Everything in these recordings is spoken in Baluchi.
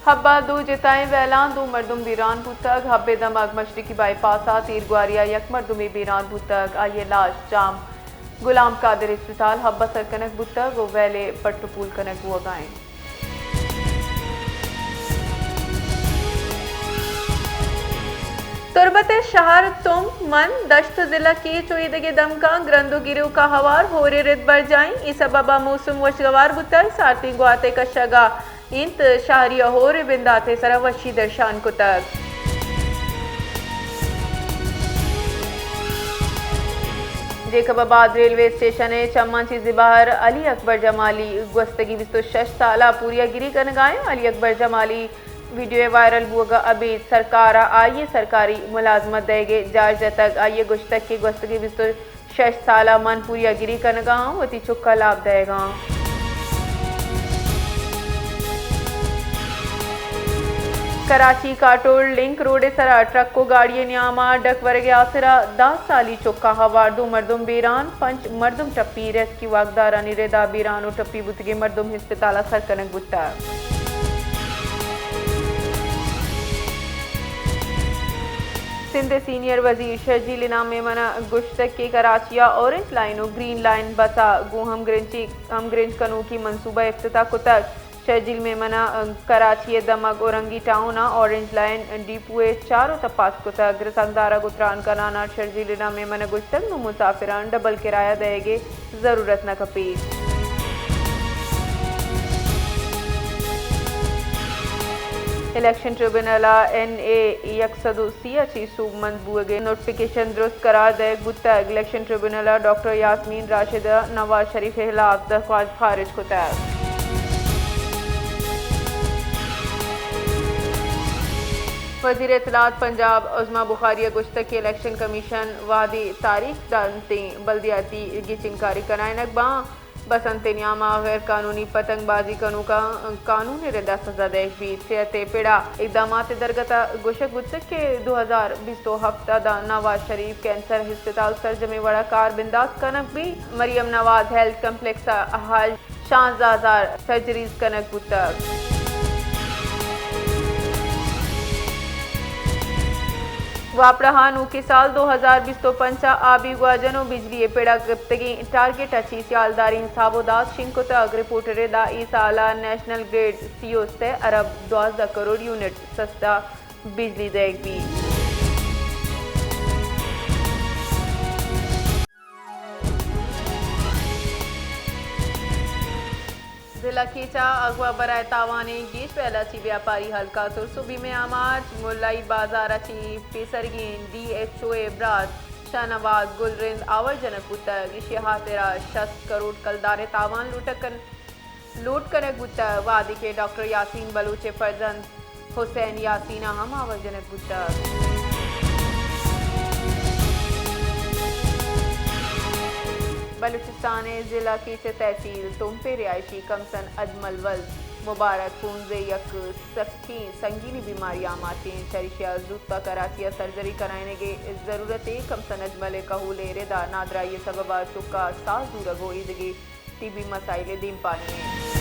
حب ءَ دو جتائیں ویلاں دو مردم بیران بوتگ۔ حب ءِ دمگ مشرقی بائی پاس ءَ تیرگواری ءَ یک مردمے بیران بوتگ، آئی ءِ لاش جام غلام قادر اسپتال حب ءَ سر کنگ بوتگ ءُ ویل ءِ پٹ ءُ پول کنگ بوگ ءَ اِنت۔ تربت ءِ شہر تمپ، مند، دشت ءُ ضلع کیچ ءُ ایدگہ دمگاں گرند ءُ گریوک ءَ ہوار، ہور ءِ رد برجاہ اِنت۔ اے سبب ءَ موسم وشگوار بوتگ، سارتیں گوات ءِ کشگ ءَ اِنت، شہری ءَ ہور ءِ بندات ءِ سرا وشی درشان کتگ۔ جیکب آباد ریلوے اسٹیشن ءِ چماں چہ زبہر علی اکبر جمالی گوستگیں بیست ءُ شش سال ءَ پوریاگیری کنگ ءَ اِنت۔ علی اکبر جمالی ویڈیو ءِ وائرل بوگ ءَ ابید سرکار ءَ آئی ءِ سرکاری ملازمت دئیگ ءِ جاج جتگ۔ آئی ءَ گوشتگ کہ گوستگیں بیست ءُ شش سال ءَ من پوریاگیری کنگ ءَ آں، وتی چک ءَ لاپ دئیگ ءَ آں۔ کراچی کاٹول لنک روڈ ءِ سرا ٹرک ءُ گاڑی ءِ نیام ءَ ڈک ورگ ءِ ہاترا دہ سالی چک ءَ ہوار دو مردم بیران، پنچ مردم ٹپی، ریسکیو واکدارانی رد ءَ بیران ءُ ٹپی بوتگیں مردم ہسپتال ءَ سر کنگ بوتگ۔ سندھ ءِ سینئر وزیر شرجیل انعام میمن ءَ گوشتگ کہ کراچی ءَ اورنج لائن ءُ گرین لائن بس ءَ گوں ہمگرنچی، ہمگرنچ کنوکی منصوبہ افتتاح کتگ۔ شرجیل میمن ءَ کراچی ءِ دمگ اورنگی ٹاؤن ءَ اورنج لائن ڈیپو ءِ چار ءُ تپاس کتگ۔ رسانکدار ءَ گوں تران کنان ءَ شرجیل انعام میمن ءَ گوشتگ نوں مسافراں ڈبل کرایہ دئیگ ءِ ضرورت نہ کپیت۔ الیکشن ٹریبونل ءَ این اے یک سد ءُ سی ءَ چہ سوبمند بوگ ءِ نوٹیفکیشن درست قرار دئیگ بوتگ۔ الیکشن ٹریبونل ءَ ڈاکٹر یاسمین راشد ءِ نواز شریف ءِ ہلاپ درخواست خارج کتگ۔ وزیر اطلاعات پنجاب عظمی بخاری ءَ گوشتگ کہ الیکشن کمیشن وہدے تاریخ دنتیں بلدیاتی گچین کاری کنائینگ باں، بسنت ءِ نیام ءَ غیر قانونی پتنگ بازی کنوکاں قانون ءِ رد ءَ سزا دئیگ بیت۔ صحت ءِ پڑ ءَ اقدامات ءِ درگت ءَ گوشگ بوتگ کہ دو ہزار بیست ءُ ہفت ءَ داں نواز شریف کینسر ہسپتال سرجمیں وڑ ءَ کار بندات کنگ بیت۔ مریم نواز ہیلتھ کمپلیکس ءَ ہال شانزدہ ہزار سرجریز کنگ بوتگ۔ واپڈا ءَ نوکیں سال دو ہزار بیست ءُ پنچ ءَ آبی گواجن ءُ بجلی ءِ پڑ ءَ گپتگیں ٹارگٹ ءَ چہ سیالداریں حساب ءُ داد شنگ کتگ۔ رپورٹ ءِ رد ءَ اے سال ءَ نیشنل گرڈ سی ءُ سے ارب دوازدہ کروڑ یونٹ سستا بجلی دئیگ بیت۔ ضلع کیچ ءَ اغوا برائے تاوانیں گیش ویل ءَ چہ بیاپاری ہلکا ترس ءُ بیم ءِ آماچ۔ ملائی بازار ءَ چہ پیسرگیں ڈی ایچ او ءِ برات شاہ نواز گل رند آور جنگ بوتگ، ایشی ءِ ہاترا شست کروڑ کلدار ءِ تاوان لوٹ کن-، لوٹ کنگ بوتگ، وہدے کہ ڈاکٹر یاسین بلوچ ءِ فرزند حسین یاسین ءَ ہم آور جنگ بوتگ۔ بلوچستان ءِ ضلع کیچ ءِ تحصیل تمپ ءِ رہائشی کمسن اجمل ولد مبارک پونز ءِ یک سکیں سنگینیں بیماری ءِ آماچ اِنت، چریشی ءَ زوت ءَ کراچی ءَ سرجری کنائینگ ءِ ضرورت اِنت۔ کمسن اجمل ءِ کہول ءِ رد ءَ نادراہی ءِ سبب ءَ چک ءَ ساہ زورگ ءُ ایدگہ طبی مسائل ءِ دیمپانی اِنت۔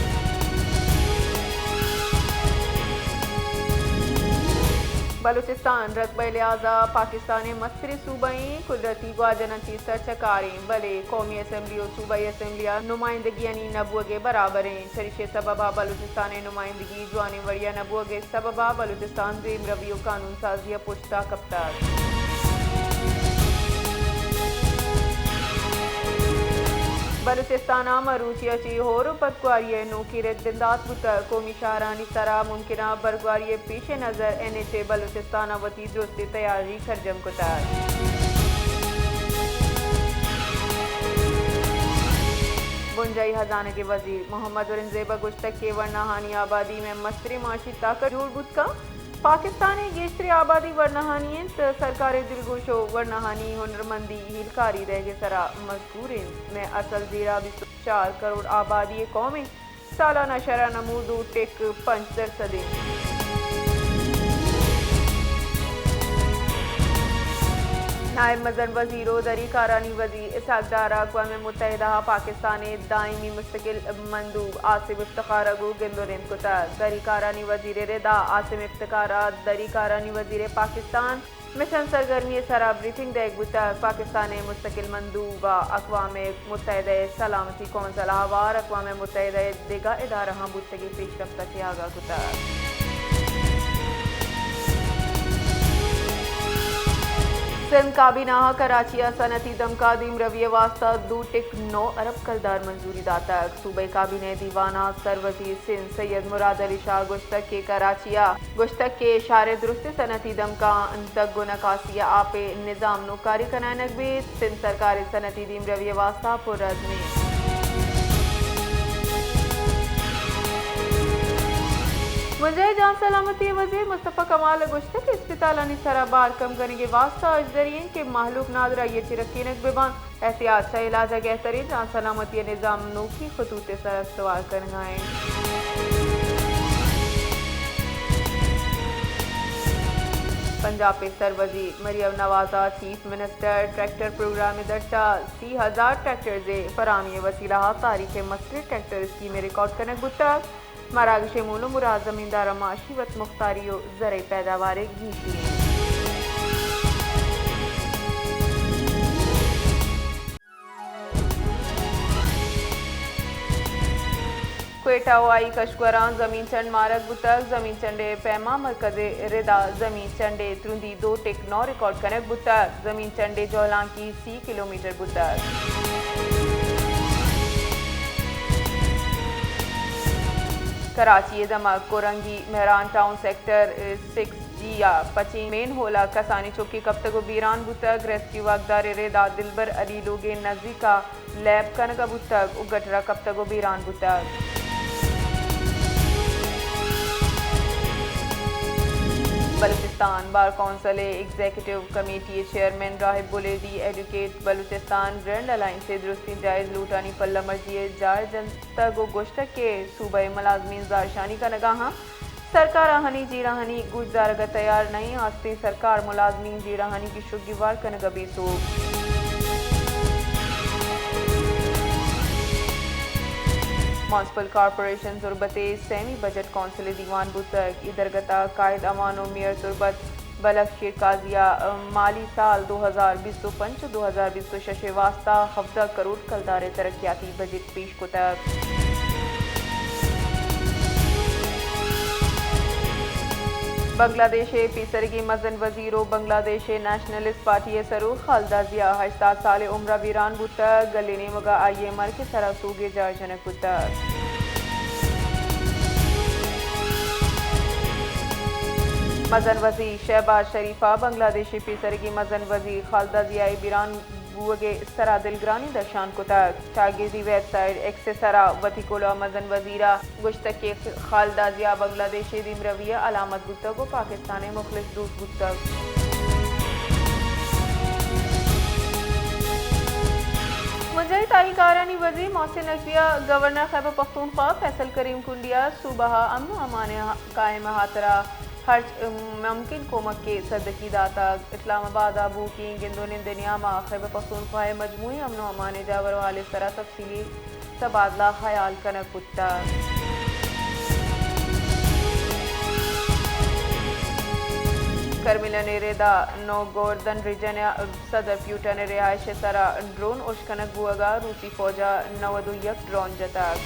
بلوچستان رقبہ ءِ لحاظ ءَ پاکستان ءِ مستریں صوبہ اِنت، قدرتی گواجناں چہ سرچہ کار اِنت، بلے قومی اسمبلی ءُ صوبائی اسمبلی ءَ نمائندگیانی نہ بوگ ءِ برابر اِنت۔ چریشی ءِ سبب ءَ بلوچستان ءِ نمائندگی جوانیں وڑے ءَ نہ بوگ ءِ سبب ءَ بلوچستان دیمروی ءُ قانون سازی ءَ پشت ءَ کپتگ۔ بلوچستان ءَ مروچی ءَ چہ ہور ءُ پدگواری ءِ نوکیں رد بندات بوتگ۔ قومی شاہراہانی سرا ممکنہ برگواری ءِ پیش نظر این ایچ اے بلوچستان ءَ وتی درستیں تیاری سرجم کتگ۔ بنجاہی ہزانگ ءِ وزیر محمد اورنگزیب ءَ گوشتگ کہ ورناہانی آبادی مئے مستریں معاشی طاقت جوڑ بوت کنت۔ پاکستان ءِ گیشتریں آبادی ورناہانی اِنت، سرکار ءِ دلگوش ءُ ورناہانی ہنرمندی ہیلکاری دئیگ ءِ سرا مزور اِنت۔ مئے اصل زیراں بیست ءُ چار کروڑ آبادی ءِ قوم اِنت، سالانہ شرح نمود دو ٹک پنچ درسد اِنت۔ نائب مزن وزیر و دری کارانی وزیر اسحاق ڈار ء اقوام متحدہ ء پاکستان ء دائمی مستقل مندوب آصف افتخار ء گوں گند و نند کتگ۔ دری کارانی وزیر ء ردا عاصم افتخار ء دری کارانی وزیر پاکستان مشن سرگرمی ء سرا بریفنگ دئیگ بوتگ۔ پاکستان ء مستقل مندوب ء اقوام متحدہ ء سلامتی کونسل ء ہوار اقوام متحدہ ء دگہ ادارہاں بوتگیں پیشرفت ء چہ آگاہ کتگ۔ سندھ کابینہ ء کراچی ء صنعتی دمکا دیمروی ء واستہ دو ٹک نو ارب کلدار منظوری داتگ۔ صوبائی کابینہ ء دیوان ء سر وزیر سندھ سید مراد علی شاہ ء گوشتگ کہ کراچی ء گوشتگ کہ شہر ء درستیں صنعتی دمکاں دگ و نکاسی ء آپ ء نظام نوکاری کنائینگ بیت۔ سندھ سرکار ء صنعتی دیمروی ء واستہ پرعزم انت۔ بنجاہی جان سلامتی ء وزیر مصطفی کمال ء گوشتگ کہ اسپتالانی سرا بار کم کنگ ء واستہ ہژدری انت کہ مہلوک نادراہی ء چہ رکینگ بہ بنت۔ احتیاط چہ علاج ء گہتریں جان سلامتی ء نظام نوکیں خطوط ء سر استوار کنگ ء انت۔ پنجاب ء سر وزیر مریم نواز ء چیف منسٹر ٹریکٹر پروگرام ء درچ ء سی ہزار ٹریکٹرز ء فراہمی ء وسیلہ ء تاریخ ء مستریں ٹریکٹر اسکیم ء ریکارڈ کنگ بوتگ۔ مراگش ء مول ء مراد زمینداراں معاشی وت مختاری و زرعی پیداوار ء گیشی انت۔ کوئٹہ و آئی کشگوراں زمین چنڈ مارگ بوتگ۔ زمین چنڈ ء پیما مرکز ء ردا زمین چنڈ ء ترندی دو ٹک نو ریکارڈ کنگ بوتگ۔ زمین چنڈ ء جہلانکی سی کلومیٹر بوتگ۔ کراچی ء دمگ کورنگی مہران ٹاؤن سیکٹر سکس جی ء پچیں مین ہول ء کسانیں چکے کپتگ و بیران بوتگ۔ ریسکیو واکدار ء ردا دلبر علی لوگ ء نزیک ء لیب کنگ ء بوتگ و گٹر ء کپتگ و بیران بوتگ۔ بلوچستان بار کونسل ء ایگزیکٹو کمیٹی ء چیئرمین راہب بلیدی ایڈوکیٹ بلوچستان برانڈ الائنس ء درستیں جائز لوٹانی پلہ مرزی ء جائزہ جنتگ و گوشتگ کہ صوبہ ء ملازمین زہرشانی کنگ ء آں۔ سرکار آہانی جیڑہانی گوشدارگ ء تیار نہ انت، ہستیں سرکار ملازمین جیڑہانی گیشگ گیوار کنگ ء بے سوب۔ میونسپل کارپوریشن تربت ء سیمی بجٹ کونسل ء دیوان بوتگ۔ اے درگت ء قائد اعوان و میئر تربت بلخ شیر قاضی ء مالی سال دو ہزار بیست و پنچ و دو ہزار بیست و شش ء واستہ ہفدہ کروڑ کلدار ء ترقیاتی بجٹ پیش کتگ۔ بنگلہ دیش ء پیسرگیں مزن وزیر و بنگلہ دیش ء نیشنلسٹ پارٹی ء سروک خالدہ ضیاء ہشتاد سال ء عمر ء بیران بوتگ۔ گلیں نیمگ ء آئی ء مرگ ء سرا سوگ ء جار جنگ بوتگ۔ مزن وزیر شہباز شریف ء بنگلہ دیش ء پیسرگیں مزن وزیر خالدہ ضیاء ء بیران بوگ ء سرا دلگرانی درشان کتگ۔ چاگردی ویب سائٹ ایکس ء سرا وتی کلوہ ء مزن وزیر ء گوشتگ کہ خالدہ ضیاء بنگلہ دیش ء دیمروی ء علامت بوتگ و پاکستان ء مخلص دوست بوتگ۔ بنجاہی تاہی کارانی وزیر محسن نقوی ء گورنر خیبر پختونخوا فیصل کریم کنڈی ء صوبہ ء امن و امان ء قائم ء ہاترا ہرچ ممکن کمک ء سدکی داتگ۔ اسلام آباد ء بوھوکیں گند و نند ء نیام ء خیبر پختونخوا ء مجموعی امن و امان ء جاور و حال ء سرا تفصیلی تبادلہ ہیال کنگ بوتگ۔ کرملن ء ردا نو گوردن ریجن ء صدر پیوٹن ء رہائش ء سرا ڈرون اشکنگ بوہگا روسی فوج ء نود و یک ڈرون جتگ۔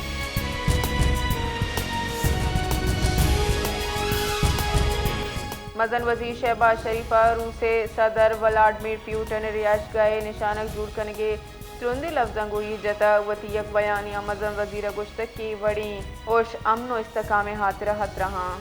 مزن وزیر شہباز شریف ء روس ء صدر ولادمیر پیوٹن ء رہائشگاہ ء نشانگ جوڑ کنگ ء ترندیں لبزاں گوں ہیر جتگ۔ وتی یک بیانی ء مزن وزیر ء گوشتگ کہ اے وڑیں اش امن و استحکام ء ہاترا ہترہ آں۔